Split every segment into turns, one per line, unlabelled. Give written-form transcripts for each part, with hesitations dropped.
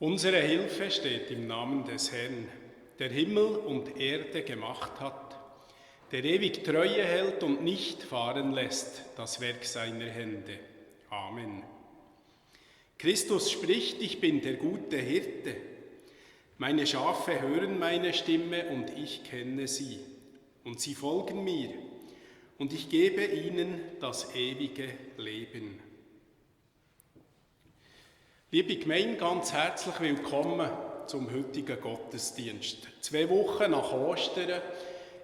Unsere Hilfe steht im Namen des Herrn, der Himmel und Erde gemacht hat, der ewig Treue hält und nicht fahren lässt das Werk seiner Hände. Amen. Christus spricht, ich bin der gute Hirte. Meine Schafe hören meine Stimme und ich kenne sie. Und sie folgen mir. Und ich gebe ihnen das ewige Leben. Liebe Gemeinde, ganz herzlich willkommen zum heutigen Gottesdienst. 2 Wochen nach Ostern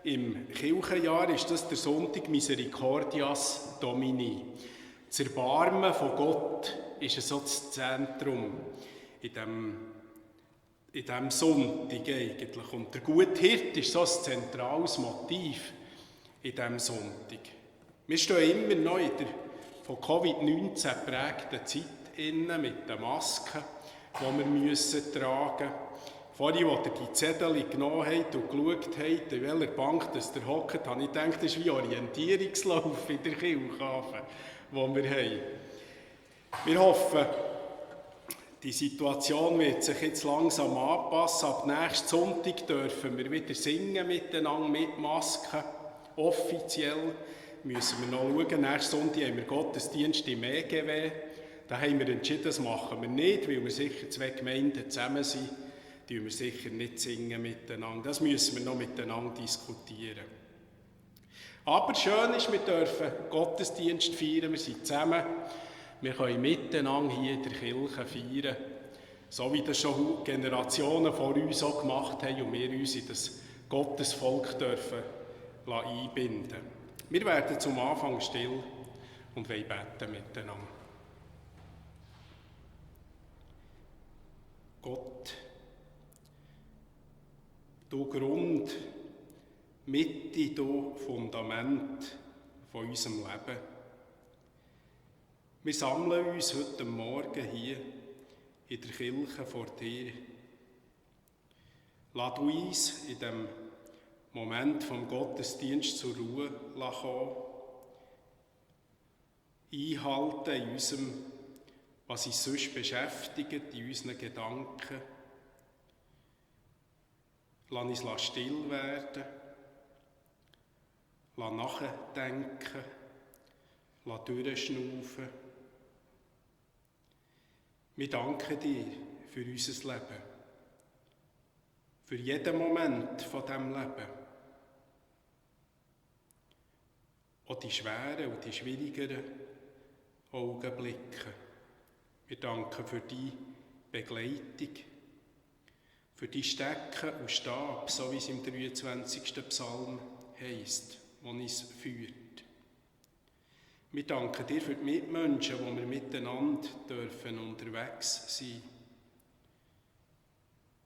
im Kirchenjahr ist das der Sonntag Misericordias Domini. Das Erbarmen von Gott ist so das Zentrum in diesem Sonntag eigentlich. Und der gute Hirte ist so ein zentrales Motiv in diesem Sonntag. Wir stehen immer noch in der von Covid-19 geprägten Zeit mit den Masken, die wir tragen müssen. Vorhin, als ihr die Zettel genommen habt und geschaut habt, in welcher Bank ihr hockt, habe ich gedacht, das ist wie Orientierungslauf in der Kirche, die wir haben. Wir hoffen, die Situation wird sich jetzt langsam anpassen. Ab nächsten Sonntag dürfen wir wieder singen miteinander mit Masken. Offiziell müssen wir noch schauen. Nächsten Sonntag haben wir Gottesdienst im EGW. Da haben wir entschieden, das machen wir nicht, weil wir sicher 2 Gemeinden zusammen sind. Wir sicher nicht singen miteinander. Das müssen wir noch miteinander diskutieren. Aber schön ist, wir dürfen Gottesdienst feiern. Wir sind zusammen. Wir können miteinander hier in der Kirche feiern. So wie das schon Generationen vor uns auch gemacht haben und wir uns in das Gottesvolk dürfen einbinden. Wir werden zum Anfang still und wollen beten miteinander. Gott, du Grund, Mitte, du Fundament von unserem Leben. Wir sammeln uns heute Morgen hier in der Kirche vor dir. Lass uns in diesem Moment vom Gottesdienst zur Ruhe kommen, einhalten in unserem, was uns sonst beschäftigt, in unseren Gedanken. Lass uns still werden, lass nachdenken, lass durchschnaufen. Wir danken dir für unser Leben, für jeden Moment von diesem Leben. Auch die schweren und die schwierigeren Augenblicke. Wir danken für die Begleitung, für die Stecken und Stab, so wie es im 23. Psalm heisst, der uns führt. Wir danken dir für die Mitmenschen, die wir miteinander dürfen unterwegs sein.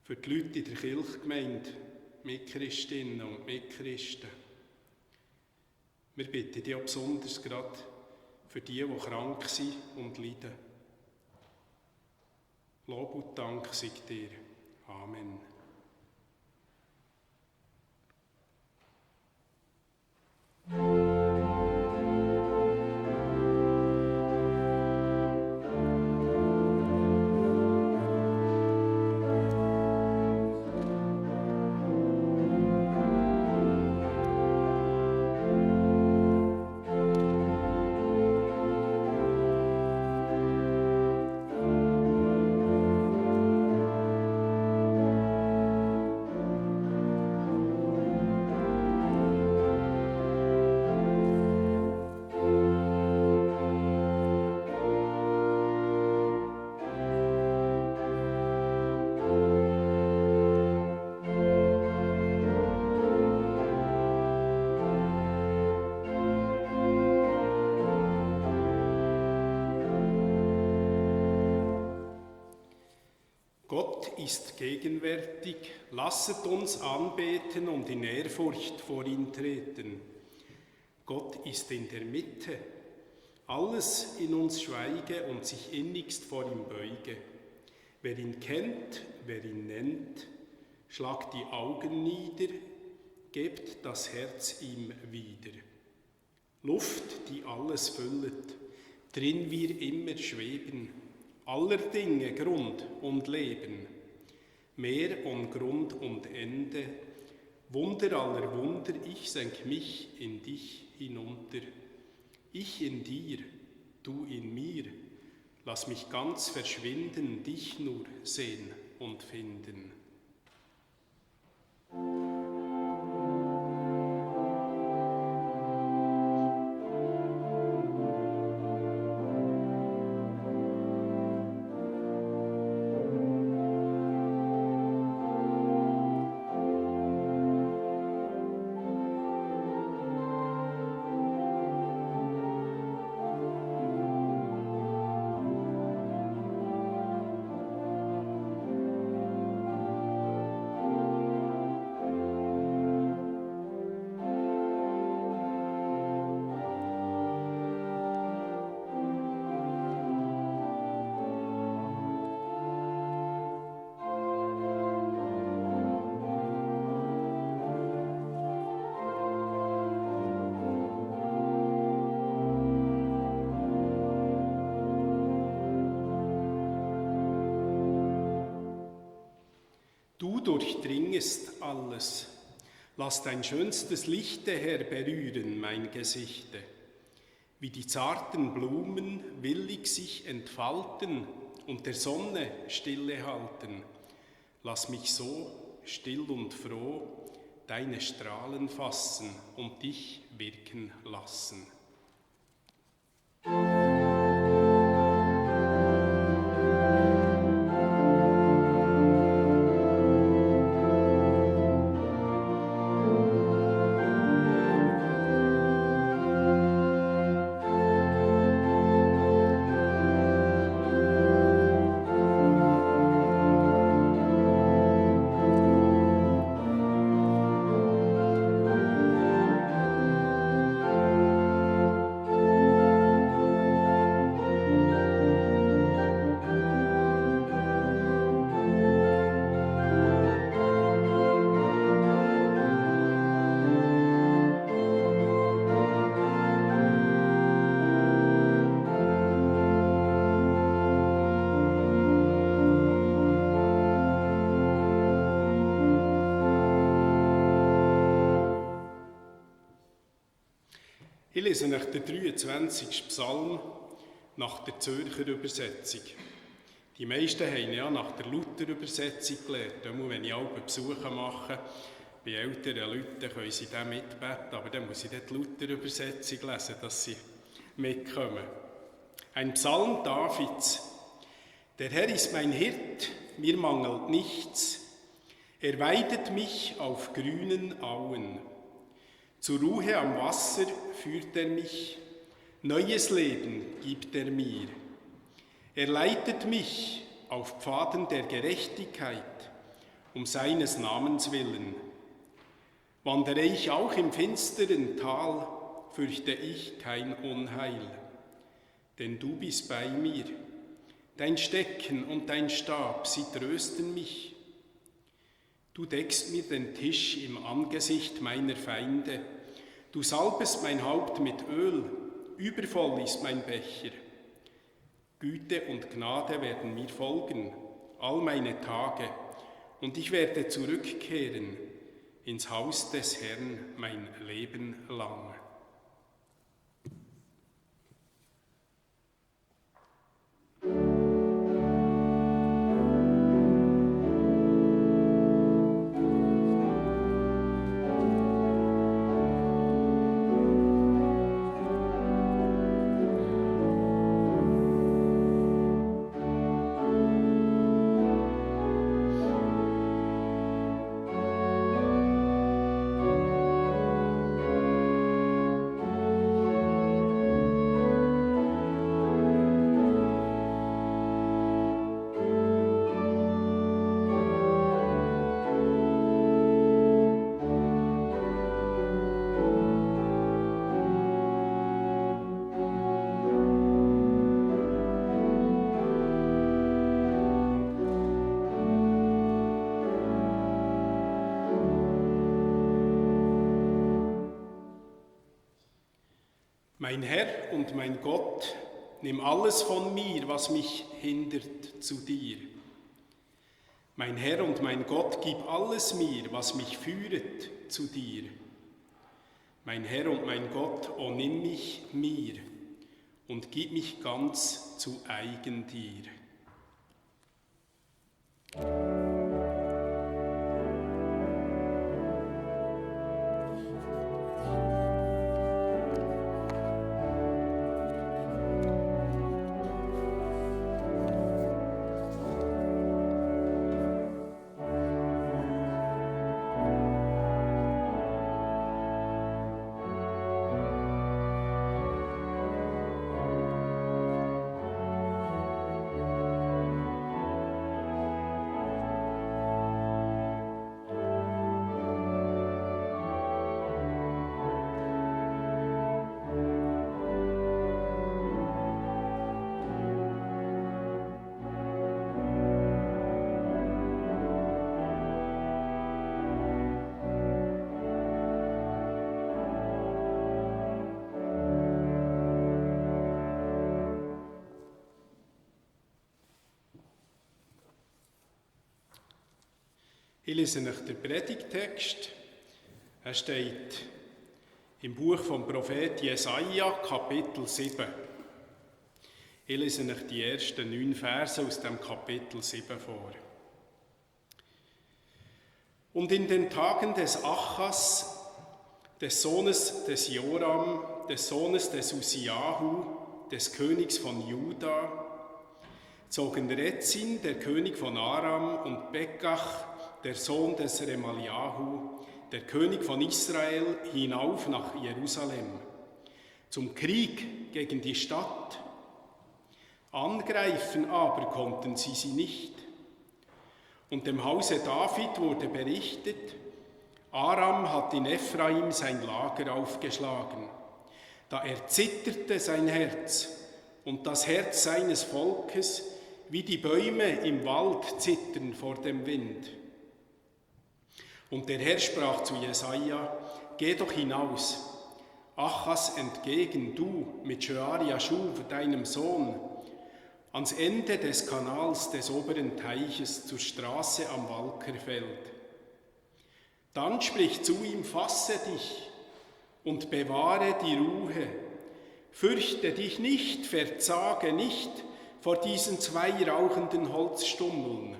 Für die Leute in der Kirchgemeinde, Mitchristinnen und Mitchristen. Wir bitten dich auch besonders gerade für die krank sind und leiden. Lob und Dank sei dir. Amen. Gott ist gegenwärtig, lasset uns anbeten und in Ehrfurcht vor ihn treten. Gott ist in der Mitte, alles in uns schweige und sich innigst vor ihm beuge. Wer ihn kennt, wer ihn nennt, schlagt die Augen nieder, gebt das Herz ihm wieder. Luft, die alles füllet, drin wir immer schweben, aller Dinge Grund und Leben, Meer und Grund und Ende, Wunder aller Wunder, ich senk mich in dich hinunter. Ich in dir, du in mir, lass mich ganz verschwinden, dich nur sehen und finden. Du durchdringest alles, lass dein schönstes Lichte, Herr, berühren mein Gesichte. Wie die zarten Blumen willig sich entfalten und der Sonne Stille halten. Lass mich so still und froh deine Strahlen fassen und dich wirken lassen. Ich lese euch den 23. Psalm nach der Zürcher Übersetzung. Die meisten haben ja nach der Luther-Übersetzung gelernt. Auch wenn ich alle Besuche mache, bei älteren Leuten können sie dann mitbeten, aber dann muss ich die Luther-Übersetzung lesen, dass sie mitkommen. Ein Psalm Davids. Der Herr ist mein Hirt, mir mangelt nichts. Er weidet mich auf grünen Auen. Zur Ruhe am Wasser führt er mich, neues Leben gibt er mir. Er leitet mich auf Pfaden der Gerechtigkeit, um seines Namens willen. Wandere ich auch im finsteren Tal, fürchte ich kein Unheil. Denn du bist bei mir, dein Stecken und dein Stab, sie trösten mich. Du deckst mir den Tisch im Angesicht meiner Feinde. Du salbest mein Haupt mit Öl, übervoll ist mein Becher. Güte und Gnade werden mir folgen, all meine Tage, und ich werde zurückkehren ins Haus des Herrn mein Leben lang. Mein Herr und mein Gott, nimm alles von mir, was mich hindert, zu dir. Mein Herr und mein Gott, gib alles mir, was mich führet, zu dir. Mein Herr und mein Gott, o nimm mich mir und gib mich ganz zu eigen dir. Ich lese euch den Predigtext. Er steht im Buch vom Prophet Jesaja, Kapitel 7. Ich lese euch die ersten 9 Verse aus dem Kapitel 7 vor. Und in den Tagen des Achas, des Sohnes des Joram, des Sohnes des Usiahu, des Königs von Juda, zogen Rezin, der König von Aram, und Pekach, der Sohn des Remaliahu, der König von Israel, hinauf nach Jerusalem, zum Krieg gegen die Stadt. Angreifen aber konnten sie nicht. Und dem Hause David wurde berichtet, Aram hat in Ephraim sein Lager aufgeschlagen. Da erzitterte sein Herz und das Herz seines Volkes, wie die Bäume im Wald zittern vor dem Wind. Und der Herr sprach zu Jesaja, geh doch hinaus, Achas entgegen, du mit Shear-Jashuv, deinem Sohn, ans Ende des Kanals des oberen Teiches zur Straße am Walkerfeld. Dann sprich zu ihm, fasse dich und bewahre die Ruhe. Fürchte dich nicht, verzage nicht vor diesen 2 rauchenden Holzstummeln,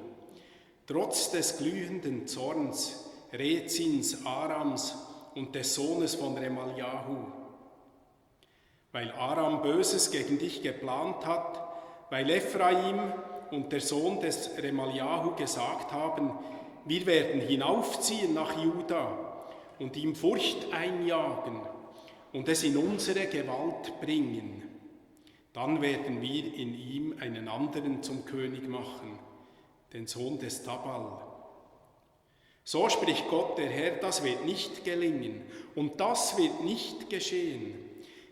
trotz des glühenden Zorns, Rezins, Arams und des Sohnes von Remaliahu. Weil Aram Böses gegen dich geplant hat, weil Ephraim und der Sohn des Remaliahu gesagt haben, wir werden hinaufziehen nach Juda und ihm Furcht einjagen und es in unsere Gewalt bringen. Dann werden wir in ihm einen anderen zum König machen, den Sohn des Tabal. So spricht Gott der Herr, das wird nicht gelingen und das wird nicht geschehen,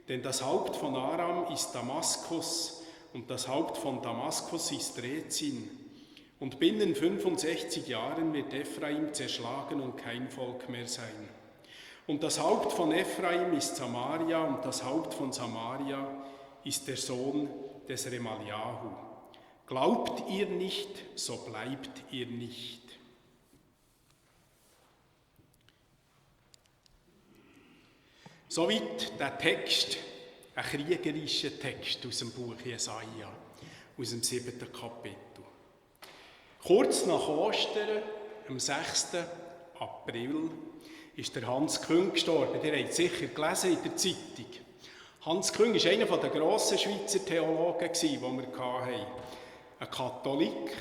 denn das Haupt von Aram ist Damaskus und das Haupt von Damaskus ist Rezin. Und binnen 65 Jahren wird Ephraim zerschlagen und kein Volk mehr sein. Und das Haupt von Ephraim ist Samaria und das Haupt von Samaria ist der Sohn des Remaliahu. Glaubt ihr nicht, so bleibt ihr nicht. Soweit der Text, ein kriegerischer Text aus dem Buch Jesaja, aus dem 7. Kapitel. Kurz nach Ostern, am 6. April, ist der Hans Küng gestorben. Ihr habt es sicher gelesen in der Zeitung. Hans Küng war einer der grossen Schweizer Theologen, die wir hatten. Ein Katholik,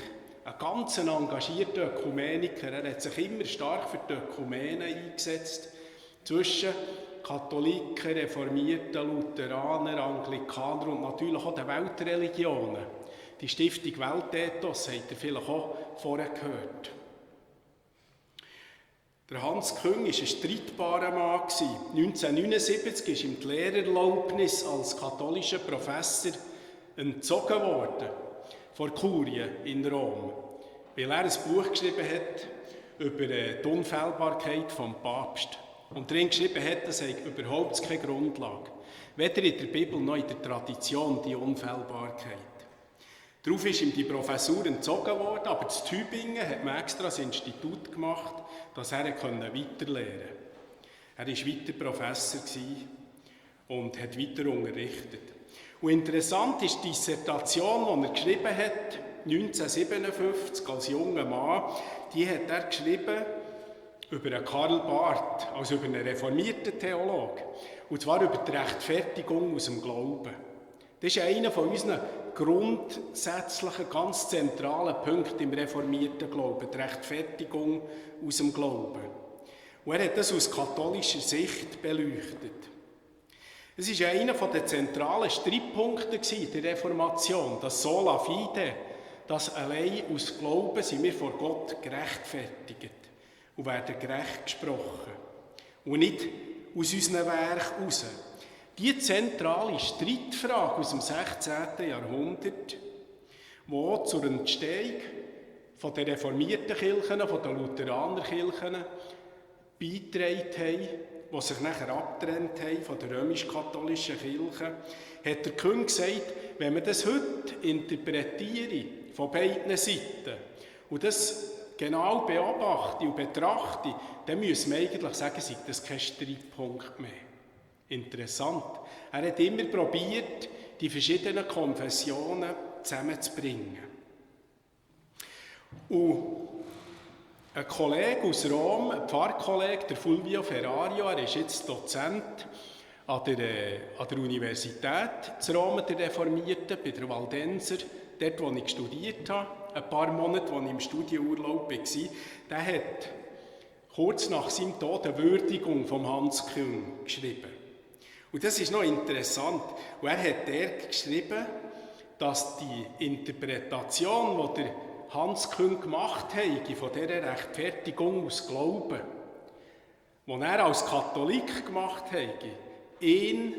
ein ganz engagierter Ökumeniker. Er hat sich immer stark für die Ökumene eingesetzt, zwischen Katholiken, Reformierten, Lutheraner, Anglikaner und natürlich auch den Weltreligionen. Die Stiftung Weltethos habt ihr vielleicht auch vorher gehört. Der Hans Küng war ein streitbarer Mann. 1979 ist ihm die Lehrerlaubnis als katholischer Professor entzogen worden vor Kurie in Rom, weil er ein Buch geschrieben hat über die Unfehlbarkeit des Papstes. Und darin geschrieben hat, das sei überhaupt keine Grundlage. Weder in der Bibel noch in der Tradition die Unfehlbarkeit. Darauf ist ihm die Professur entzogen worden, aber in Tübingen hat man extra ein Institut gemacht, dass er weiterlernen konnte. Er war weiter Professor und hat weiter unterrichtet. Und interessant ist die Dissertation, die er geschrieben hat, 1957 als junger Mann, die hat er geschrieben über einen Karl Barth, also über einen reformierten Theologen. Und zwar über die Rechtfertigung aus dem Glauben. Das ist einer von unseren grundsätzlichen, ganz zentralen Punkten im reformierten Glauben, die Rechtfertigung aus dem Glauben. Und er hat das aus katholischer Sicht beleuchtet. Es war einer der zentralen Streitpunkte der Reformation, das Sola Fide, dass allein aus Glauben sind wir vor Gott gerechtfertigt und werden gerecht gesprochen. Und nicht aus unseren Werken heraus. Die zentrale Streitfrage aus dem 16. Jahrhundert, die zur Entstehung der reformierten Kirchen, der Lutheranerkirchen beigetragen haben, die sich nachher abgetrennt haben von der römisch-katholischen Kirche, hat der Küng gesagt, wenn man das heute interpretiere, von beiden Seiten, und das genau beobachte und betrachte, dann müssen wir eigentlich sagen, sei das kein Streitpunkt mehr. Interessant. Er hat immer probiert, die verschiedenen Konfessionen zusammenzubringen. Und ein Kollege aus Rom, ein Pfarrkollege, der Fulvio Ferrario, er ist jetzt Dozent an der Universität zu Rom, der Reformierten, bei der Waldenser, dort, wo ich studiert habe, ein paar Monate, als ich im Studienurlaub war, der hat kurz nach seinem Tod eine Würdigung von Hans Küng geschrieben. Und das ist noch interessant. Und er hat dort geschrieben, dass die Interpretation, die der Hans Küng gemacht hat, von dieser Rechtfertigung aus Glauben, die er als Katholik gemacht hat, ihn,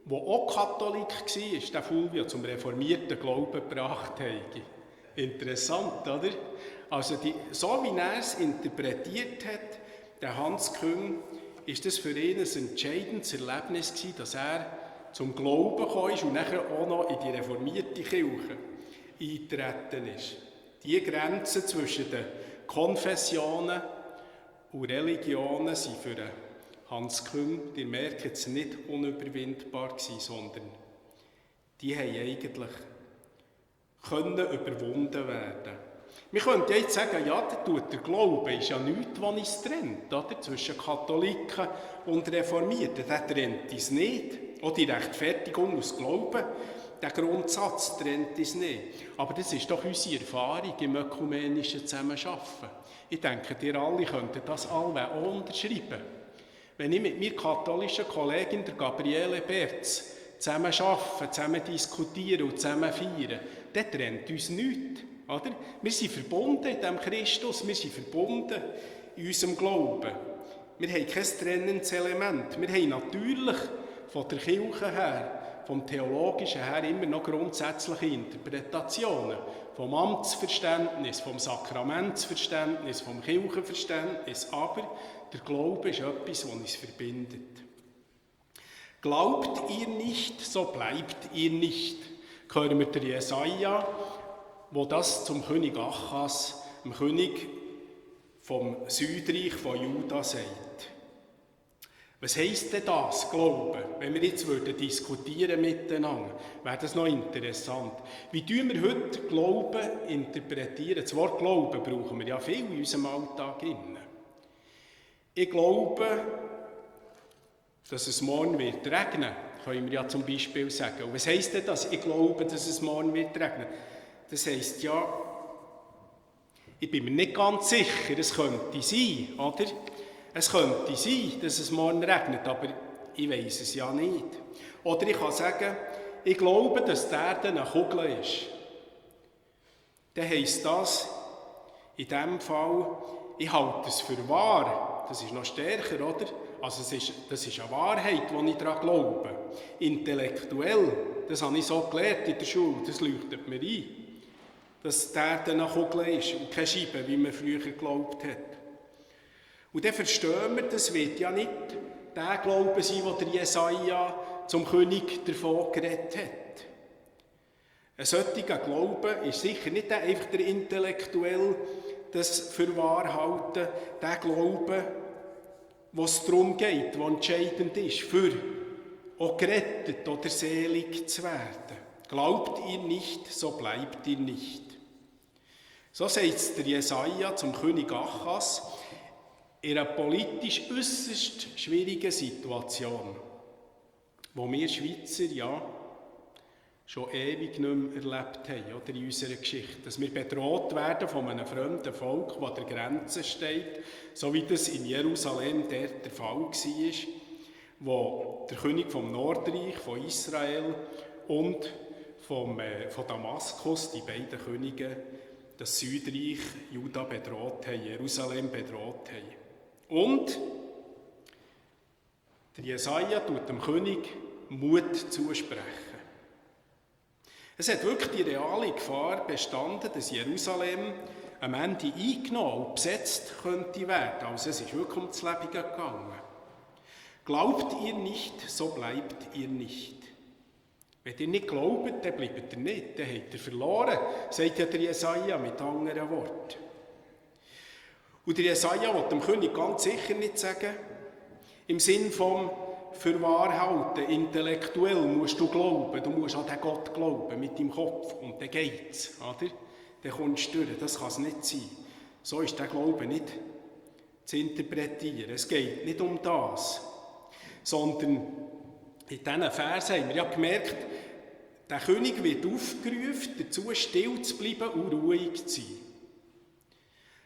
der auch Katholik war, den Fulvio zum reformierten Glauben gebracht hat. Interessant, oder? Also so wie er es interpretiert hat, der Hans Küng, ist das für ihn ein entscheidendes Erlebnis gewesen, dass er zum Glauben gekommen ist und nachher auch noch in die reformierte Kirche eingetreten ist. Die Grenzen zwischen den Konfessionen und Religionen sind für Hans Küng, ihr merkt es, nicht unüberwindbar gewesen, sondern die haben eigentlich überwunden werden. Wir könnten jetzt sagen, ja, der Glaube ist ja nichts, was uns trennt, oder? Zwischen Katholiken und Reformierten. Der trennt uns nicht. Auch die Rechtfertigung aus Glauben, der Grundsatz trennt uns nicht. Aber das ist doch unsere Erfahrung im ökumenischen Zusammenarbeiten. Ich denke, ihr alle könnten das alle auch unterschreiben. Wenn ich mit meiner katholischen Kollegin, der Gabriele Berz, zusammen arbeite, zusammen diskutieren und zusammen feiern, dann trennt uns nichts. Oder? Wir sind verbunden in diesem Christus, wir sind verbunden in unserem Glauben. Wir haben kein trennendes Element. Wir haben natürlich von der Kirche her, vom Theologischen her, immer noch grundsätzliche Interpretationen. Vom Amtsverständnis, vom Sakramentsverständnis, vom Kirchenverständnis. Aber der Glaube ist etwas, das uns verbindet. Glaubt ihr nicht, so bleibt ihr nicht. Hören wir der Jesaja, wo das zum König Achas, dem König vom Südreich von Juda, sagt. Was heisst denn das, Glauben? Wenn wir jetzt diskutieren miteinander, wäre das noch interessant. Wie tun wir heute Glauben interpretieren? Das Wort Glauben brauchen wir ja viel in unserem Alltag. Ich glaube, dass es morgen wird regnen, können wir ja zum Beispiel sagen. Und was heisst denn das? Ich glaube, dass es morgen wird regnen. Das heisst ja, ich bin mir nicht ganz sicher, es könnte sein, oder? Es könnte sein, dass es morgen regnet, aber ich weiss es ja nicht. Oder ich kann sagen, ich glaube, dass die Erde eine Kugel ist. Dann heisst das, in diesem Fall, ich halte es für wahr. Das ist noch stärker, oder? Also das ist eine Wahrheit, die ich daran glaube. Intellektuell, das habe ich so gelernt in der Schule, das leuchtet mir ein. Dass die Erde eine Kugel ist und keine Scheibe, wie man früher geglaubt hat. Und dann verstehen wir, das wird ja nicht der Glaube sein, den der Jesaja zum König davon geredet hat. Ein solcher Glaube ist sicher nicht einfach der intellektuell das für wahr halten, der Glaube, wo es darum geht, der entscheidend ist, für auch gerettet oder selig zu werden. Glaubt ihr nicht, so bleibt ihr nicht. So sagt es der Jesaja zum König Achaz in einer politisch äußerst schwierigen Situation, wo wir Schweizer ja schon ewig nicht mehr erlebt haben, oder in unserer Geschichte. Dass wir bedroht werden von einem fremden Volk, das an der Grenze steht, so wie das in Jerusalem dort der Fall war, wo der König vom Nordreich, von Israel und von Damaskus, die beiden Könige, das Südreich Juda bedroht haben, Jerusalem bedroht haben. Und der Jesaja tut dem König Mut zusprechen. Es hat wirklich die reale Gefahr bestanden, dass Jerusalem am Ende eingenommen und besetzt könnte werden. Also es ist wirklich ums Leben gegangen. Glaubt ihr nicht, so bleibt ihr nicht. Wenn ihr nicht glaubt, dann bleibt ihr nicht, dann habt ihr verloren, sagt ja der Jesaja mit anderen Worten. Und der Jesaja will dem König ganz sicher nicht sagen, im Sinn vom für wahr halten, intellektuell musst du glauben, du musst an den Gott glauben mit deinem Kopf und dann geht's, oder? Dann kommst du durch, das kann es nicht sein. So ist der Glaube nicht zu interpretieren. Es geht nicht um das, sondern in diesen Versen haben wir ja gemerkt, der König wird aufgerufen, dazu still zu bleiben und ruhig zu sein.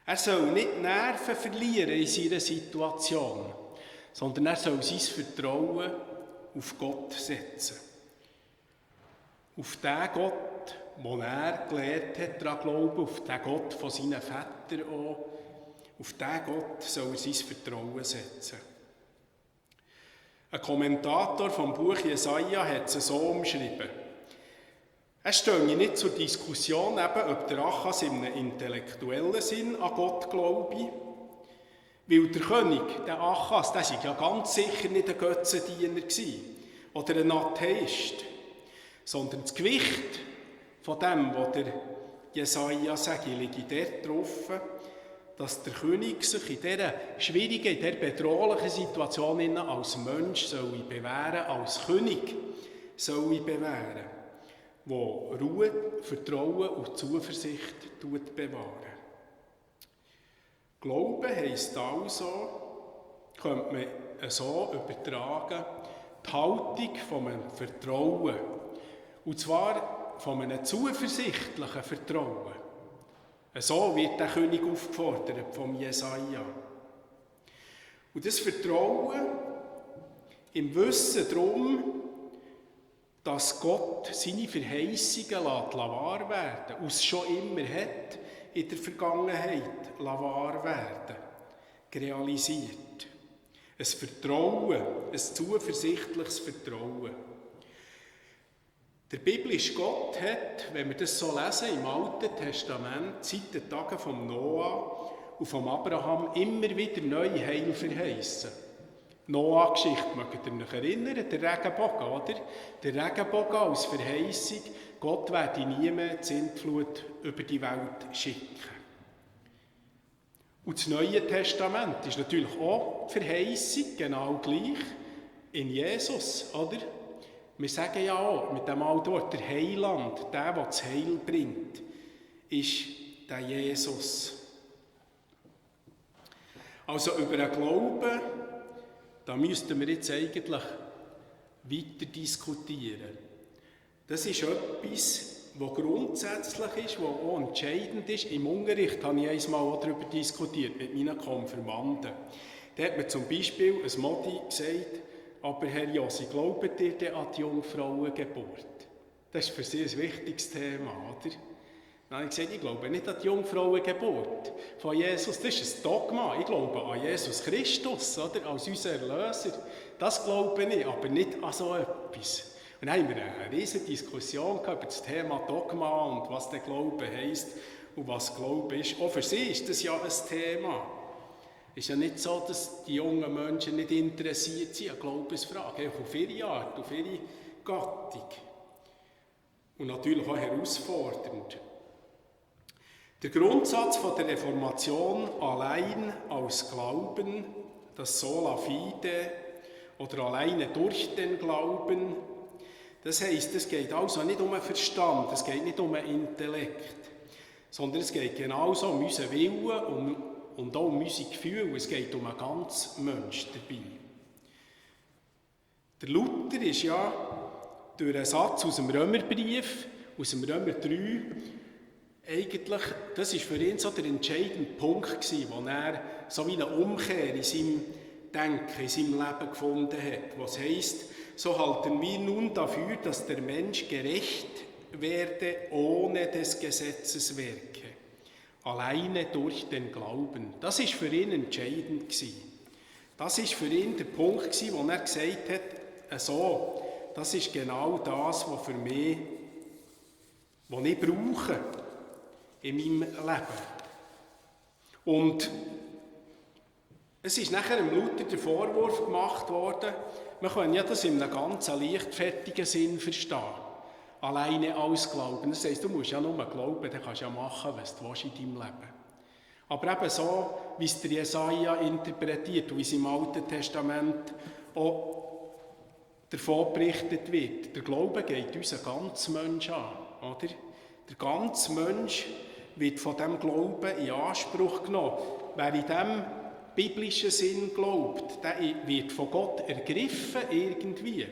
Er soll nicht Nerven verlieren in seiner Situation, sondern er soll sein Vertrauen auf Gott setzen. Auf den Gott, den er gelehrt hat, daran glauben, auf den Gott von seinen Vätern auch. Auf den Gott soll er sein Vertrauen setzen. Ein Kommentator vom Buch Jesaja hat es so umschrieben. Es stehe nicht zur Diskussion, ob der Achaz in einem intellektuellen Sinn an Gott glaube. Weil der König, der Achaz, der war ja ganz sicher nicht ein Götzendiener oder ein Atheist, sondern das Gewicht von dem, was der Jesaja sagt, liegt dort drauf, dass der König sich in dieser schwierigen, in dieser bedrohlichen Situation als Mensch bewähren soll, als König bewähren, der Ruhe, Vertrauen und Zuversicht bewahren. Glauben heisst also, könnte man so übertragen, die Haltung von einem Vertrauen. Und zwar von einem zuversichtlichen Vertrauen. So wird der König aufgefordert vom Jesaja. Und das Vertrauen im Wissen darum, dass Gott seine Verheißungen wahr werden lässt, es schon immer hat, in der Vergangenheit wahr werden, realisiert. Ein Vertrauen, ein zuversichtliches Vertrauen. Der biblische Gott hat, wenn wir das so lesen, im Alten Testament, seit den Tagen von Noah und von Abraham immer wieder neue Heil verheißen. Noah-Geschichte, mögt ihr euch erinnern, der Regenbogen, oder? Der Regenbogen als Verheißung, Gott werde nie mehr die Sintflut über die Welt schicken. Und das Neue Testament ist natürlich auch die Verheißung, genau gleich, in Jesus, oder? Wir sagen ja auch mit dem alten Wort, der Heiland, der das Heil bringt, ist der Jesus. Also über den Glauben, da müssten wir jetzt eigentlich weiter diskutieren. Das ist etwas, was grundsätzlich ist, was auch entscheidend ist. Im Unterricht habe ich einmal auch darüber diskutiert mit meinen Konfirmanden. Da hat mir zum Beispiel ein Modi gesagt, aber Herr Josi, glaubt ihr denn an die Jungfrauengeburt? Das ist für Sie ein wichtiges Thema, oder? Dann habe ich gesagt, ich glaube nicht an die Jungfrauengeburt von Jesus. Das ist ein Dogma. Ich glaube an Jesus Christus, oder? Als unseren Erlöser. Das glaube ich, aber nicht an so etwas. Und dann haben wir eine riesige Diskussion über das Thema Dogma und was der Glaube heisst und was Glaube ist. Auch für sie ist das ja ein Thema. Es ist ja nicht so, dass die jungen Menschen nicht interessiert sind an Glaubensfragen, auf ihre Art, auf ihre Gattung. Und natürlich auch herausfordernd. Der Grundsatz von der Reformation allein aus Glauben, das Sola Fide oder alleine durch den Glauben, das heisst, es geht also nicht um den Verstand, es geht nicht um den Intellekt, sondern es geht genauso um unseren Willen und auch um unsere Gefühle. Es geht um einen ganzen Menschen dabei. Der Luther ist ja durch einen Satz aus dem Römerbrief, aus dem Römer 3, eigentlich, das war für ihn so der entscheidende Punkt gewesen, wo er so wie eine Umkehr in seinem Denken, in seinem Leben gefunden hat. Was heisst, so halten wir nun dafür, dass der Mensch gerecht werde ohne des Gesetzes Werke, alleine durch den Glauben. Das ist für ihn entscheidend gewesen. Das ist für ihn der Punkt gewesen, wo er gesagt hat, so, das ist genau das, was für mich, was ich brauche in meinem Leben. Und es ist nachher dem Luther der Vorwurf gemacht worden, man kann ja das in einem ganz leichtfertigen Sinn verstehen. Alleine aus Glauben. Das heisst, du musst ja nur glauben, dann kannst du ja machen, was du willst in deinem Leben. Aber eben so, wie es der Jesaja interpretiert und wie es im Alten Testament auch davon berichtet wird. Der Glaube geht unseren ganzen Menschen an. Oder? Der ganze Mensch wird von diesem Glauben in Anspruch genommen. Wer in diesem biblischen Sinn glaubt, der wird von Gott ergriffen irgendwie.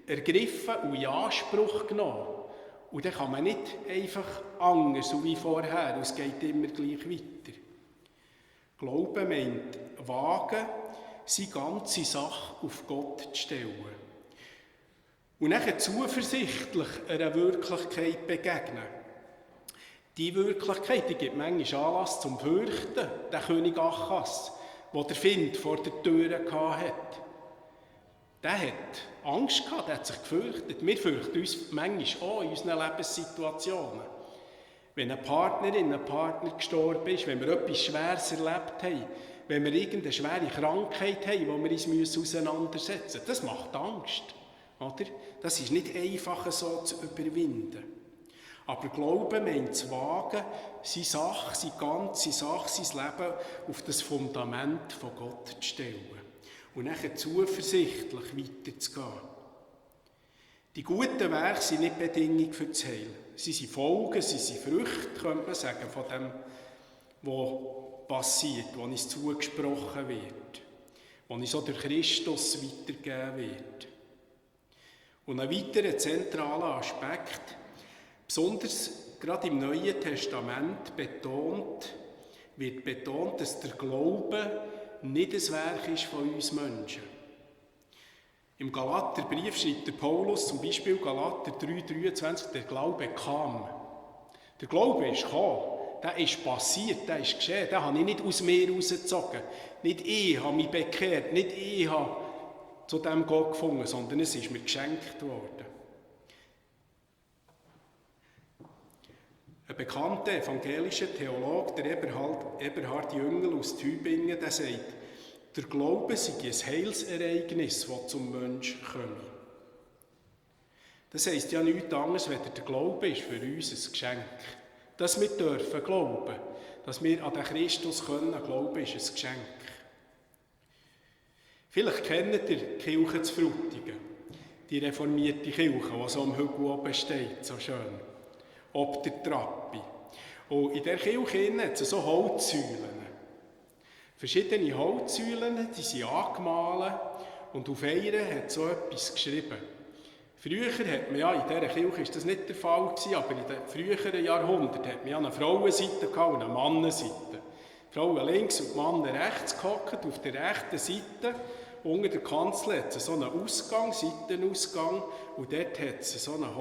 Ergriffen und in Anspruch genommen. Und dann kann man nicht einfach anders, so wie vorher, es geht immer gleich weiter. Glauben meint wagen, seine ganze Sache auf Gott zu stellen. Und dann zuversichtlich einer Wirklichkeit begegnen. Die Wirklichkeit, die gibt manchmal Anlass zum Fürchten, der König Achas, der der Find vor der Tür hatte. Der hat Angst gehabt, der hat sich gefürchtet. Wir fürchten uns manchmal auch in unseren Lebenssituationen. Wenn eine Partnerin, ein Partner gestorben ist, wenn wir etwas Schweres erlebt haben, wenn wir irgendeine schwere Krankheit haben, wo wir uns auseinandersetzen müssen, das macht Angst. Oder? Das ist nicht einfach so zu überwinden. Aber Glauben meint zu wagen, seine Sache, seine ganze Sache, sein Leben auf das Fundament von Gott zu stellen. Und dann zuversichtlich weiterzugehen. Die guten Werke sind nicht Bedingung für das Heil. Sie sind Folgen, sie sind Früchte, könnte man sagen, von dem, was passiert, was uns zugesprochen wird, was uns auch durch Christus weitergegeben wird. Und ein weiterer zentraler Aspekt, besonders gerade im Neuen Testament wird betont, dass der Glaube nicht ein Werk ist von uns Menschen. Im Galaterbrief schreibt der Paulus zum Beispiel Galater 3,23, der Glaube kam. Der Glaube ist gekommen, der ist passiert, der ist geschehen, den habe ich nicht aus mir rausgezogen. Nicht ich habe mich bekehrt, nicht ich habe zu dem Gott gefunden, sondern es ist mir geschenkt worden. Ein bekannter evangelischer Theologe, der Eberhard Jüngel aus Tübingen, der sagt, der Glaube sei ein Heilsereignis, das zum Menschen komme. Das heisst ja nichts anderes, als der Glaube ist für uns ein Geschenk. Dass wir dürfen glauben, dass wir an den Christus glauben können, ist ein Geschenk. Vielleicht kennt ihr die Kirche zu Frutigen, die reformierte Kirche, die so am Hügel oben steht, so schön, ob der Trappe. Und in dieser Kirche hat es so Holzsäulen. Verschiedene Holzsäulen, die sind angemalt und auf einer hat so etwas geschrieben. Früher hat man ja, in dieser Kirche ist das nicht der Fall gewesen, aber in den früheren Jahrhunderten hat man ja eine Frauenseite und eine Mannenseite. Die Frauen links und die Männer rechts gehockt. Auf der rechten Seite, unter der Kanzel, hat es so einen Ausgang, Seitenausgang, und dort hat es so eine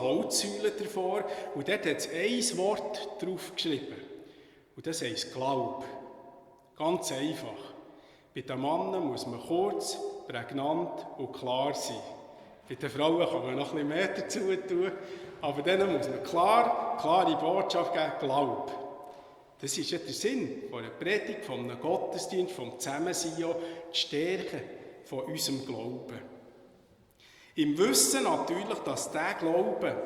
Holzsäule davor, und dort hat es ein Wort drauf geschrieben. Und das heisst Glaub. Ganz einfach. Bei den Männern muss man kurz, prägnant und klar sein. Bei den Frauen kann man noch ein bisschen mehr dazu tun, aber denen muss man klare Botschaft geben, Glaub. Das ist ja der Sinn von einer Predigt, von einem Gottesdienst, vom Zusammensein, die Stärke von unserem Glauben. Im Wissen natürlich, dass dieser Glaube,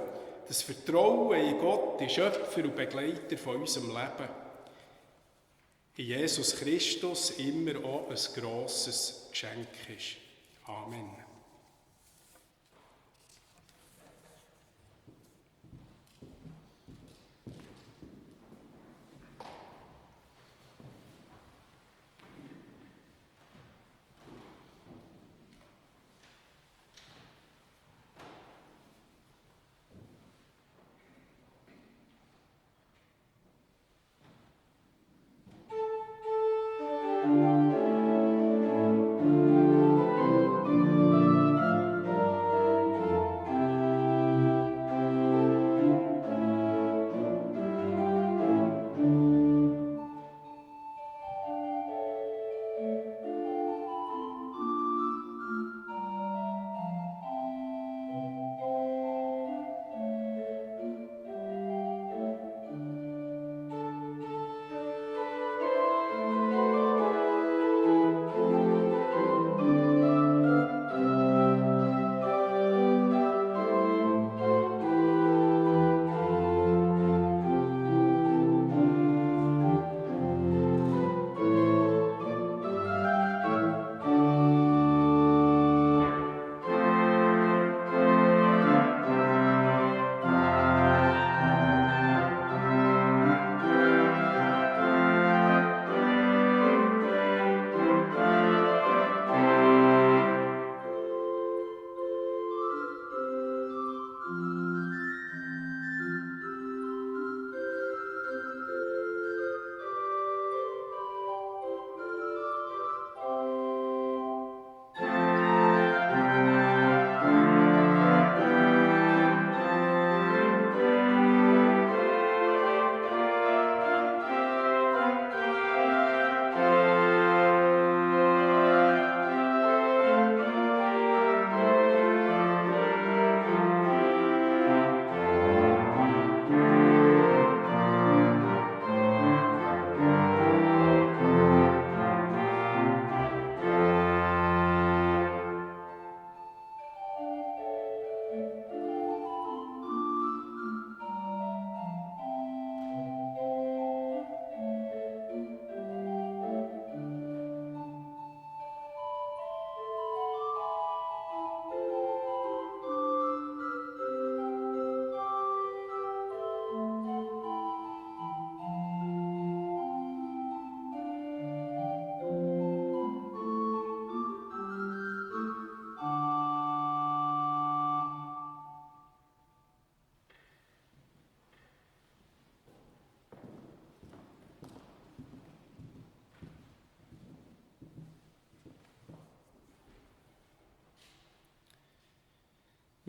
das Vertrauen in Gott, der Schöpfer und Begleiter von unserem Leben, in Jesus Christus immer auch ein grosses Geschenk ist. Amen.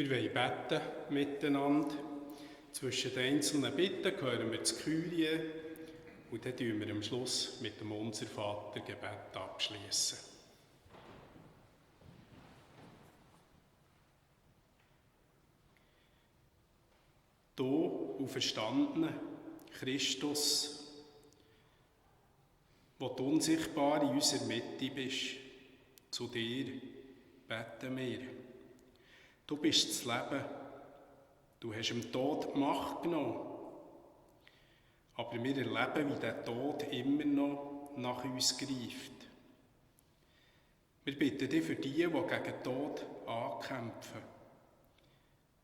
Wir wollen beten miteinander. Zwischen den einzelnen Bitten hören wir das Kyrie und dann schließen wir am Schluss mit dem Unser-Vater-Gebet abschließen. Du, auferstandener Christus, wo du unsichtbar in unserer Mitte bist, zu dir beten wir. Du bist das Leben, du hast dem Tod die Macht genommen, aber wir erleben, wie der Tod immer noch nach uns greift. Wir bitten dich für die gegen den Tod ankämpfen,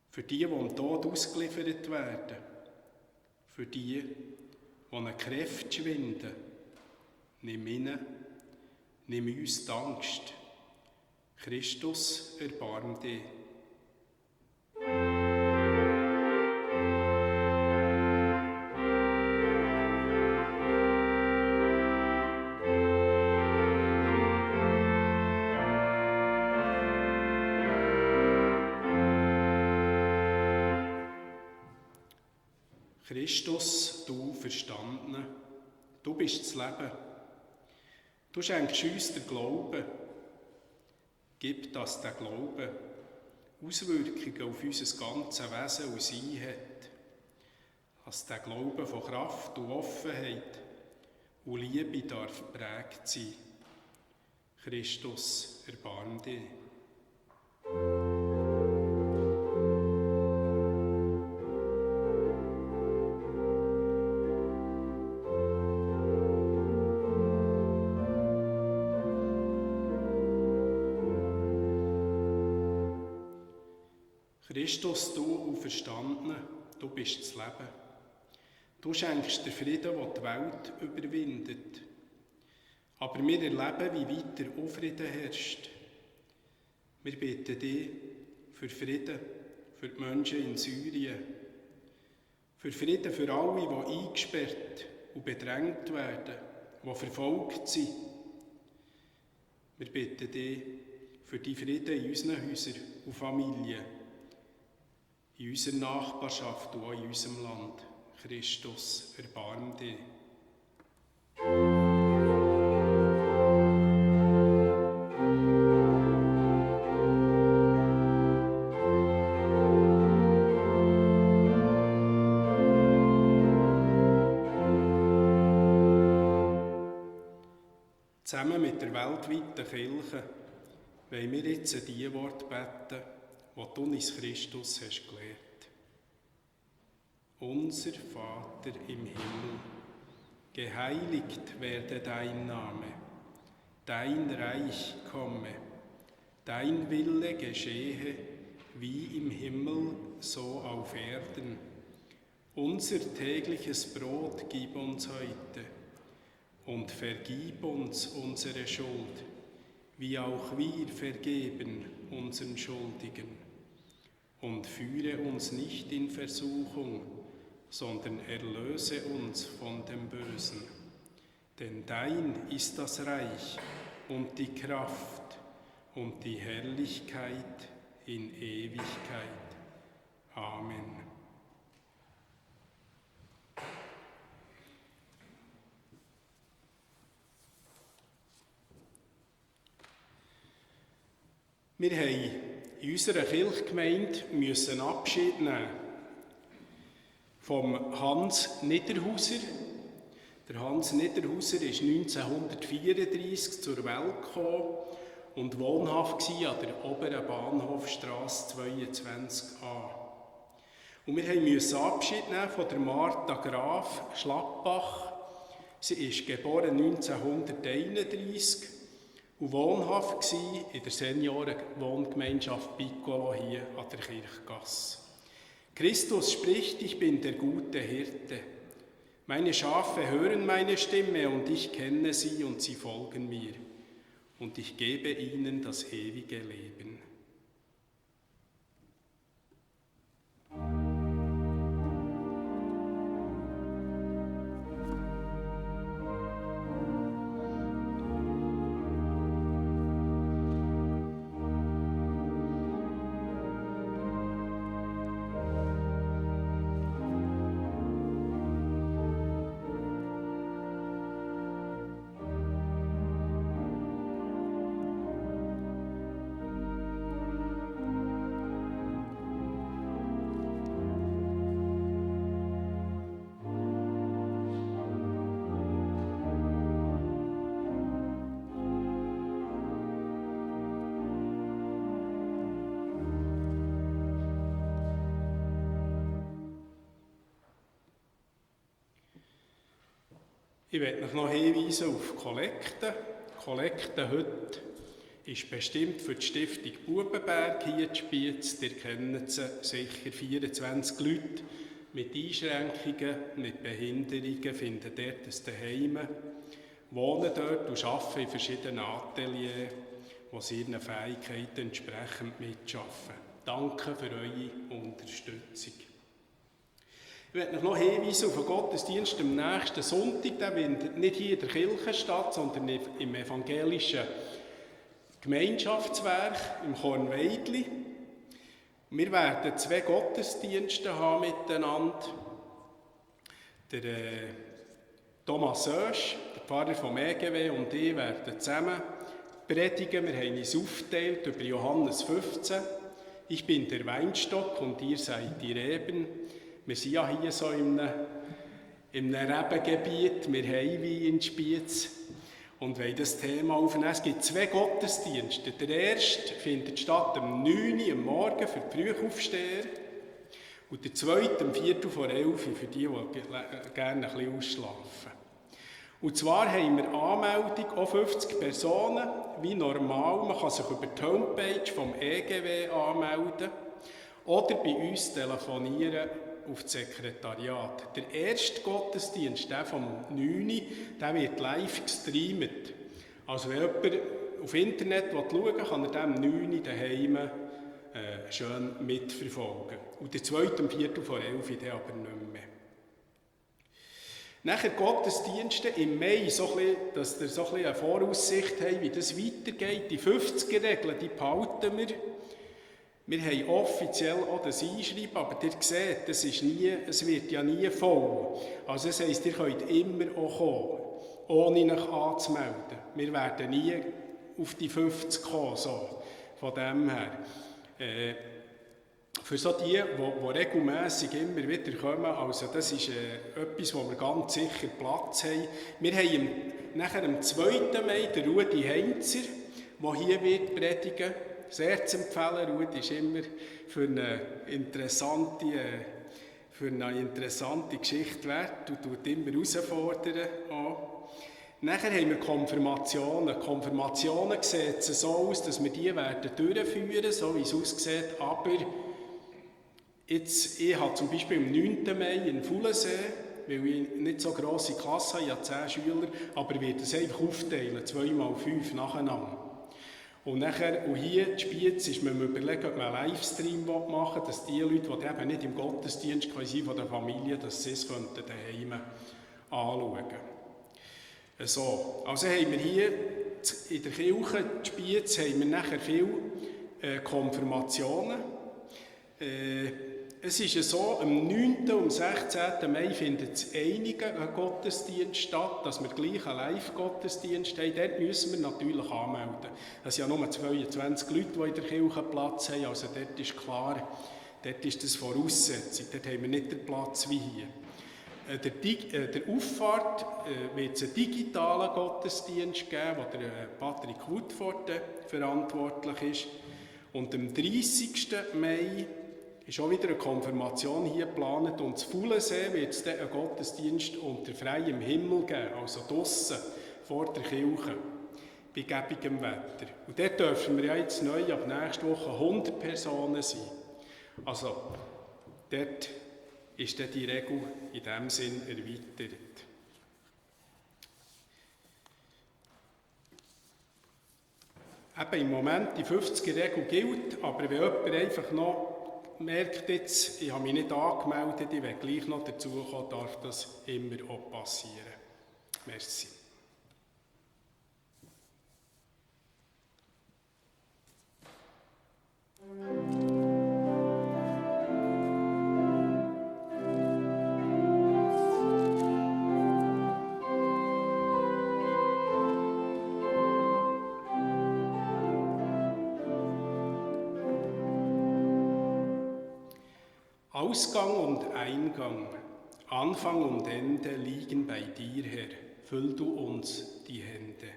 für die dem Tod ausgeliefert werden, für die an Kräfte schwinden. Nimm ihnen, nimm uns die Angst. Christus, erbarm dich. Christus, du Verstandene, du bist das Leben. Du schenkst uns den Glauben. Gib, dass der Glaube Auswirkungen auf unser ganzes Wesen und Sein hat. Dass der Glaube von Kraft und Offenheit und Liebe darf prägt sein. Christus, erbarm dich. Christus, du Auferstandene, du bist das Leben. Du schenkst den Frieden, der die Welt überwindet. Aber wir erleben, wie weiter Unfrieden herrscht. Wir bitten dich für Frieden, für die Menschen in Syrien, für Frieden für alle, die eingesperrt und bedrängt werden, die verfolgt sind. Wir bitten dich für die Frieden in unseren Häusern und Familien, in unserer Nachbarschaft und auch in unserem Land. Christus, erbarm dich. Zusammen mit der weltweiten Kirche wollen wir jetzt die Worte beten, die du uns Christus hast gelehrt. Unser Vater im Himmel, geheiligt werde dein Name, dein Reich komme, dein Wille geschehe, wie im Himmel, so auf Erden. Unser tägliches Brot gib uns heute und vergib uns unsere Schuld, wie auch wir vergeben unseren Schuldigen. Und führe uns nicht in Versuchung, sondern erlöse uns von dem Bösen. Denn dein ist das Reich und die Kraft und die Herrlichkeit in Ewigkeit. Amen. Wir haben in unserer Kirchgemeinde müssen Abschied nehmen vom Hans Niederhauser. Der Hans Niederhauser ist 1934 zur Welt gekommen und wohnhaft an der oberen Bahnhofstrasse 22a. Und wir mussten Abschied nehmen von der Martha Graf Schlappbach. Sie ist geboren 1931 und wohnhaft in der Seniorenwohngemeinschaft Piccolo hier an der Kirchgasse. Christus spricht, ich bin der gute Hirte. Meine Schafe hören meine Stimme und ich kenne sie und sie folgen mir. Und ich gebe ihnen das ewige Leben. Ich möchte euch noch hinweisen auf die Kollekte. Die Kollekte heute ist bestimmt für die Stiftung Bubenberg hier in Spiez. Ihr kennt sie sicher, 24 Leute mit Einschränkungen, mit Behinderungen, finden dort ein Zuhause, wohnen dort und arbeiten in verschiedenen Ateliers, wo sie ihren Fähigkeiten entsprechend mitarbeiten. Danke für eure Unterstützung. Ich möchte euch noch hinweisen auf den Gottesdienst am nächsten Sonntag. Der findet nicht hier in der Kirche statt, sondern im evangelischen Gemeinschaftswerk im Kornweidli. Wir werden 2 Gottesdienste haben miteinander. Der Thomas Sösch, der Pfarrer vom EGW, und ich werden zusammen predigen. Wir haben uns aufgeteilt über Johannes 15. Ich bin der Weinstock und ihr seid die Reben. Wir sind ja hier so in in einem Rebengebiet. Wir haben Wein in Spiez und wollen das Thema aufnehmen. Es gibt 2 Gottesdienste. Der erste findet statt am 9 Uhr am Morgen für die Frühaufsteher und der zweite am 11:15 Uhr für die gerne ein bisschen ausschlafen. Und zwar haben wir Anmeldung, auch 50 Personen, wie normal. Man kann sich über die Homepage vom EGW anmelden oder bei uns telefonieren auf das Sekretariat. Der erste Gottesdienst, der vom 9. der wird live gestreamt. Also wenn jemand auf Internet schauen will, kann er den am 9. daheim schön mitverfolgen. Und der zweite am 11:15 Uhr dann aber nicht mehr. Nachher Gottesdienste im Mai, dass ihr so ein bisschen eine Voraussicht habt, wie das weitergeht. Die 50er-Regeln, die behalten wir. Wir haben offiziell auch das Einschreiben, aber ihr seht, es wird ja nie voll. Also das heisst, ihr könnt immer auch kommen, ohne euch anzumelden. Wir werden nie auf die 50 kommen, so. Von dem her. Für so die regelmässig immer wieder kommen, also das ist etwas, wo wir ganz sicher Platz haben. Wir haben nachher am 2. Mai den Rudi Heinzer, der hier wird predigen. Sehr zu empfehlen. Rudi ist immer für eine interessante Geschichte wert und tut immer herausfordern. Nachher haben wir Konfirmationen. Konfirmationen sieht es so aus, dass wir die werden durchführen, so wie es aussieht, aber jetzt, ich habe zum Beispiel am 9. Mai in Fulensee, weil ich nicht so grosse Klasse habe, ich habe 10 Schüler, aber ich werde es einfach aufteilen, 2x5 nacheinander. Und hier in Spiez ist man überlegen, ob man einen Livestream machen will, dass die Leute, die eben nicht im Gottesdienst sind von der Familie, dass sie es daheim anschauen könnten. So, also haben wir hier in der Kirche in Spiez haben wir nachher viele Konfirmationen. Es ist so, am 9. und 16. Mai findet in einigen Gottesdienst statt, dass wir gleich einen Live-Gottesdienst haben. Dort müssen wir natürlich anmelden. Es sind ja nur 22 Leute, die in der Kirche Platz haben, also dort ist klar, dort ist das Voraussetzung, dort haben wir nicht den Platz wie hier. Der Auffahrt wird es einen digitalen Gottesdienst geben, wo der Patrick Woodford verantwortlich ist. Und am 30. Mai ist auch wieder eine Konfirmation hier geplant und zu Fulensee wird es dann einen Gottesdienst unter freiem Himmel geben, also draussen vor der Kirche, bei gebigem Wetter. Und dort dürfen wir ja jetzt neu ab nächster Woche 100 Personen sein. Also dort ist dann die Regel in diesem Sinn erweitert. Eben im Moment die 50er-Regel gilt, aber wenn jemand einfach noch merkt jetzt, ich habe mich nicht angemeldet, ich will gleich noch dazukommen, darf das immer auch passieren. Merci. Ausgang und Eingang, Anfang und Ende liegen bei dir, Herr. Füll du uns die Hände.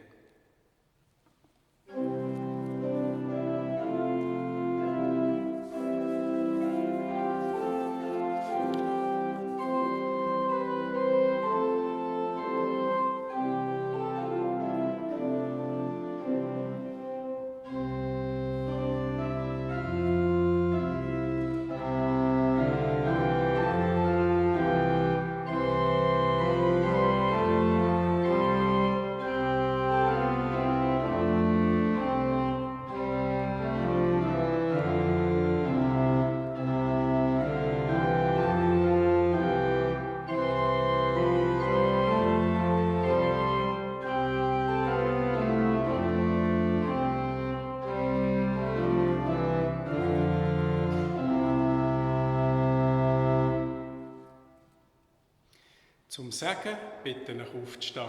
Zum Segen bitte ich aufzustehen.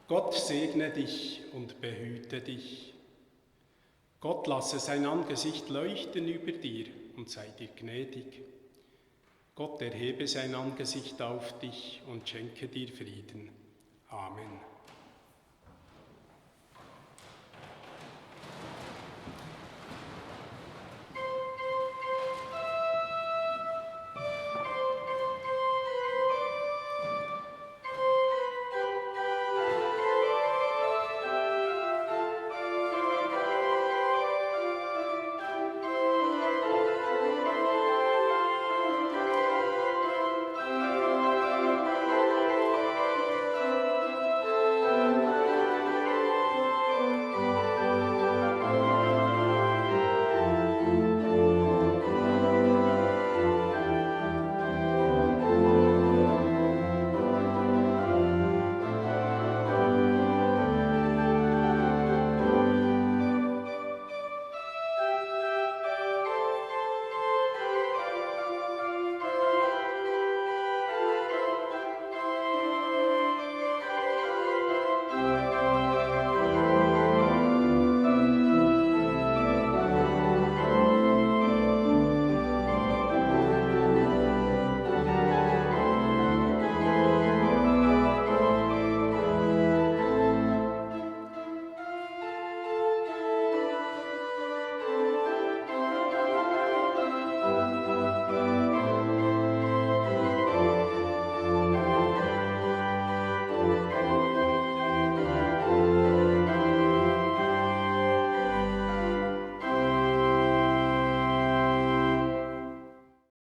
Gott segne dich und behüte dich. Gott lasse sein Angesicht leuchten über dir und sei dir gnädig. Gott erhebe sein Angesicht auf dich und schenke dir Frieden. Amen.